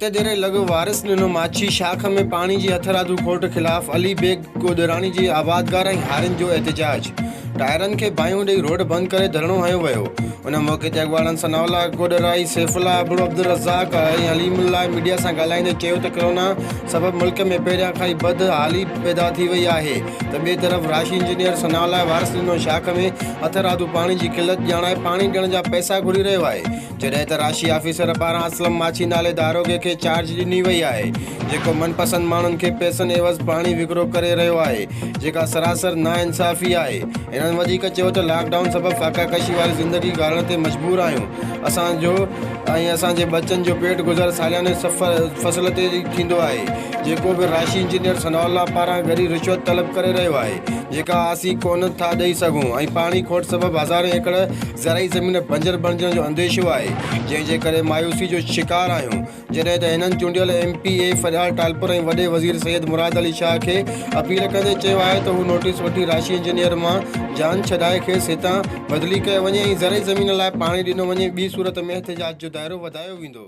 رتيديري لڳ وارث ڏنو ماڇي شاخ ۾ پاڻي جي هٿرادو کوٽ خلاف علي بيگ گودراڻي جي آبادگار ۽ هارين جو احتجاج، ٽائرن کي باهيون ڏئي روڊ بند ڪري ڌرڻو هنيو ويو. ان موقعي تي اڳواڻن ثناء الله گوڏرائي، سيف الله ابڙو، عبدالرزاق ۽ حليم الله ميڊيا سان ڳالهائيندي چيو ته ڪرونا سبب ملڪ ۾ پهريان کان ئي بد حالي پيدا ٿي وئي آهي ته ٻئي طرف راشي انجنيئر ثناء الله وارث ڏنو شاخ ۾ هٿرادو پاڻي جي قلت ڄاڻائي پاڻي ڏيڻ جا پئسا گهري رهيو آهي. جڏهن ته راشي آفيسر پاران اسلم ماڇي نالي داروغي کي چارج ڏني وئي آهي، جيڪو من پسند ماڻهن کي پئسن عيوض پاڻي وڪرو ڪري رهيو آهي، جيڪا سراسر ناانصافي آهي. هنن وڌيڪ چيو ته لاڪ ڊائون سبب فاقاڪشي واري زندگي گهارڻ تي مجبور آهيون، اسان جو ۽ اسان جي ٻچن جو پيٽ گذر سالياني فصل تي ئي ٿيندو آهي، جيڪو به راشي انجنيئر ثناء الله پاران ڳري رشوت طلب ڪري رهيو آهي، جيڪا اسين ڪونه ٿا ڏئي سگهون ۽ پاڻي کوٽ سبب هزارين ايڪڙ زرعي زمين بنجر بڻجڻ جو انديشو آهي، جنهن جي ڪري مايوسي جو شڪار آهيون، جڏهن ته هنن چونڊيل M P A Faryal Talpur ۽ وڏي وزير سيد مراد علي شاهه کي اپيل ڪندي چيو آهي ته هو نوٽيس وٺي راشي انجنيئر مان جان ڇڏائي کيس هتان بدلي ڪيو وڃي ۽ زرعي زمين لاء پاڻي ڏنو وڃي ٻي صورت ۾ احتجاج جو دائرو وڌايو ويندو.